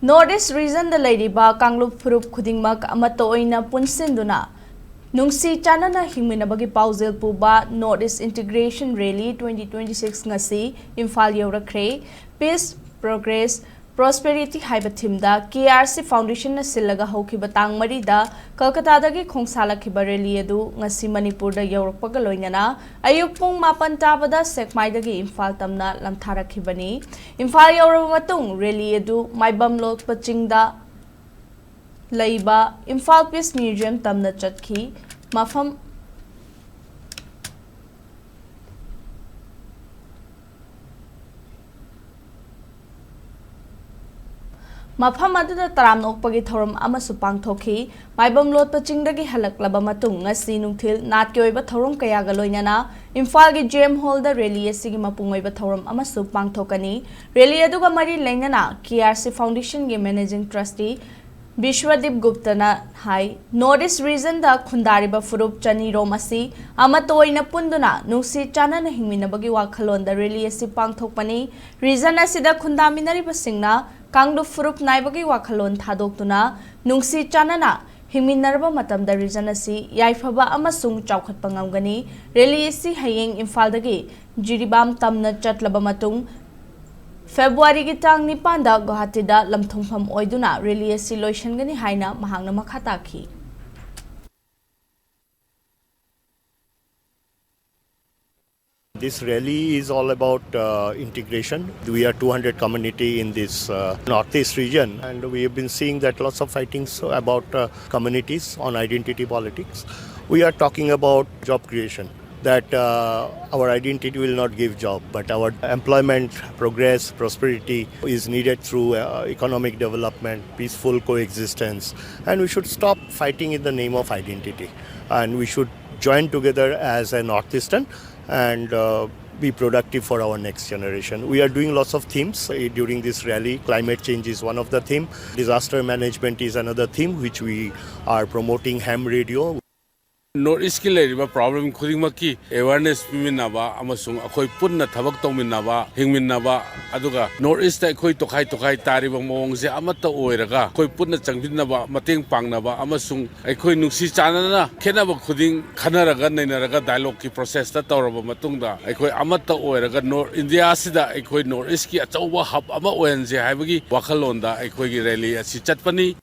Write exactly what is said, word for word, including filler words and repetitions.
North East Regionꯗ ꯂꯩꯔꯤꯕ ꯀꯥꯡꯂꯨꯞ ꯐꯨꯔꯨꯞ ꯈꯨꯗꯤꯡꯃꯛ ꯑꯃꯠꯇ ꯑꯣꯏꯅ ꯄꯨꯟꯁꯤꯟꯗꯨꯅ ꯅꯨꯡꯁꯤ ꯆꯥꯟꯅꯅ ꯍꯤꯡꯃꯤꯟꯅꯕꯒꯤ ꯄꯥꯎꯖꯦꯜ ꯄꯨꯕ North East Integration Rally twenty twenty-six ꯉꯁꯤ ꯏꯝꯐꯥꯜ ꯌꯧꯔꯛꯈ꯭ꯔꯦ꯫ Peace, Progress, Prosperity ꯍꯥꯏꯕ themeꯗ K R C Foundationꯅ ꯁꯤꯜꯂꯒ ꯍꯧꯈꯤꯕ ꯇꯥꯡ ꯃꯔꯤꯗ ꯀꯜꯀꯇꯥꯗꯒꯤ ꯈꯣꯡꯁꯥꯜꯂꯛꯈꯤꯕ rally ꯑꯗꯨ ꯉꯁꯤ ꯃꯅꯤꯄꯨꯔꯗ ꯌꯧꯔꯛꯄꯒ ꯂꯣꯏꯅꯅ ꯑꯌꯨꯛ ꯄꯨꯡ ꯃꯥꯄꯟ ꯇꯥꯕꯗ ꯁꯦꯛꯃꯥꯏꯗꯒꯤ ꯏꯝꯐꯥꯜ ꯇꯝꯅ ꯂꯝꯊꯥꯔꯛꯈꯤꯕꯅꯤ꯫ ꯏꯝꯐꯥꯜ ꯌꯧꯔꯕ ꯃꯇꯨꯡ rally ꯑꯗꯨ ꯃꯥꯏꯕꯝ ꯂꯣꯛꯄ ꯆꯤꯡꯗ ꯂꯩꯕ Imphal Peace Museum ꯇꯝꯅ ꯆꯠꯈꯤ꯫ ꯃꯐꯝ ꯃꯐꯝ ꯑꯗꯨꯗ ꯇꯔꯥꯝꯅ ꯑꯣꯛꯄꯒꯤ ꯊꯧꯔꯝ ꯑꯃꯁꯨ ꯄꯥꯡꯊꯣꯛꯈꯤ꯫ ꯃꯥꯏꯕꯝ ꯂꯣꯠꯄ ꯆꯤꯡꯗꯒꯤ ꯍꯜꯂꯛꯂꯕ ꯃꯇꯨꯡ ꯉꯁꯤ ꯅꯨꯡꯊꯤꯜ ꯅꯥꯠꯀꯤ ꯑꯣꯏꯕ ꯊꯧꯔꯝ ꯀꯌꯥꯒ ꯂꯣꯏꯅꯅ ꯏꯝꯐꯥꯜꯒꯤ J M Hallꯗ rally ꯑꯁꯤꯒꯤ ꯃꯄꯨꯡ ꯑꯣꯏꯕ ꯊꯧꯔꯝ ꯑꯃꯁꯨ ꯄꯥꯡꯊꯣꯛꯀꯅꯤ꯫ Rally ꯑꯗꯨꯒ ꯃꯔꯤ ꯂꯩꯅꯅ K R C Foundationꯒꯤ Managing Trustee ꯕꯤꯁ꯭ꯋꯗꯤꯞ ꯒꯨꯞꯇꯅ ꯍꯥꯏ, North East Regionꯗ ꯈꯨꯟꯗꯥꯔꯤꯕ ꯐꯨꯔꯨꯞ ꯆꯅꯤꯔꯣꯝ ꯑꯁꯤ ꯑꯃꯠꯇ ꯑꯣꯏꯅ ꯄꯨꯟꯗꯨꯅ ꯅꯨꯡꯁꯤ ꯆꯥꯟꯅꯅ ꯍꯤꯡꯃꯤꯟꯅꯕꯒꯤ ꯋꯥꯈꯜꯂꯣꯟꯗ rally ꯑꯁꯤ ꯄꯥꯡꯊꯣꯛꯄꯅꯤ꯫ Region ꯑꯁꯤꯗ ꯈꯨꯟꯗꯥꯃꯤꯟꯅꯔꯤꯕꯁꯤꯡꯅ ꯀꯥꯡꯂꯨꯞ ꯐꯨꯔꯨꯞ ꯅꯥꯏꯕꯒꯤ ꯋꯥꯈꯜꯂꯣꯟ ꯊꯥꯗꯣꯛꯇꯨꯅ ꯅꯨꯡꯁꯤ ꯆꯥꯟꯅꯅ ꯍꯤꯡꯃꯤꯟꯅꯔꯕ ꯃꯇꯝꯗ region ꯑꯁꯤ ꯌꯥꯏꯐꯕ ꯑꯃꯁꯨꯡ ꯆꯥꯎꯈꯠꯄ ꯉꯝꯒꯅꯤ꯫ Rally ꯑꯁꯤ ꯍꯌꯦꯡ ꯏꯝꯐꯥꯜꯗꯒꯤ ꯖꯤꯔꯤꯕꯥꯝ ꯇꯝꯅ ꯆꯠꯂꯕ ꯃꯇꯨꯡ, ꯐꯦꯕ꯭ꯔꯨꯋꯥꯔꯤꯒꯤ ꯇꯥꯡ ꯅꯤꯄꯥꯟꯗ ꯒꯨꯋꯥꯍꯥꯇꯤꯗ ꯂꯝꯊꯨꯡꯐꯝ ꯑꯣꯏꯗꯨꯅ rally ꯑꯁꯤ ꯂꯣꯏꯁꯤꯟꯒꯅꯤ ꯍꯥꯏꯅ ꯃꯍꯥꯛꯅ ꯃꯈꯥ ꯇꯥꯈꯤ꯫ This rally is all about uh, integration. We are two hundred community in this uh, northeast region, and we have been seeing that lots of fightings about uh, communities on identity politics. We are talking about job creation. That uh, our identity will not give job, but our employment, progress, prosperity is needed through uh, economic development, peaceful coexistence, and we should stop fighting in the name of identity. And we should join together as a Northeastern and uh, be productive for our next generation. We are doing lots of themes uh, during this rally. Climate change is one of the theme. Disaster management is another theme which we are promoting, ham radio. North East ꯀꯤ ꯂꯩꯔꯤꯕ problem ꯈꯨꯗꯤꯡꯃꯛꯀꯤ awareness ꯄꯤꯃꯤꯟꯅꯕ ꯑꯃꯁꯨꯡ ꯑꯩꯈꯣꯏ ꯄꯨꯟꯅ ꯊꯕꯛ ꯇꯧꯃꯤꯟꯅꯕ, ꯍꯤꯡꯃꯤꯟꯅꯕ, ꯑꯗꯨꯒ North East ꯇ ꯑꯩꯈꯣꯏ ꯇꯣꯈꯥꯏ ꯇꯣꯈꯥꯏ ꯇꯥꯔꯤꯕ ꯃꯑꯣꯡꯁꯦ ꯑꯃꯠꯇ ꯑꯣꯏꯔꯒ ꯑꯩꯈꯣꯏ ꯄꯨꯟꯅ ꯆꯪꯃꯤꯟꯅꯕ, ꯃꯇꯦꯡ ꯄꯥꯡꯅꯕ ꯑꯃꯁꯨꯡ ꯑꯩꯈꯣꯏ ꯅꯨꯡꯁꯤ ꯆꯥꯟꯅꯅ ꯈꯦꯠꯅꯕ ꯈꯨꯗꯤꯡ ꯈꯟꯅꯔꯒ ꯅꯩꯅꯔꯒ dialogue ꯀꯤ process ꯇ ꯇꯧꯔꯕ ꯃꯇꯨꯡꯗ ꯑꯩꯈꯣꯏ ꯑꯃꯠꯇ ꯑꯣꯏꯔꯒ North India ꯁꯤꯗ ꯑꯩꯈꯣꯏ North East ꯀꯤ ꯑꯆꯧꯕ hub ꯑꯃ ꯑꯣꯏꯍꯟꯁꯦ ꯍꯥꯏꯕꯒꯤ ꯋꯥꯈꯜꯂꯣꯟꯗ ꯑꯩꯈꯣꯏꯒꯤ rally ꯑꯁꯤ ꯆꯠꯄꯅꯤ꯫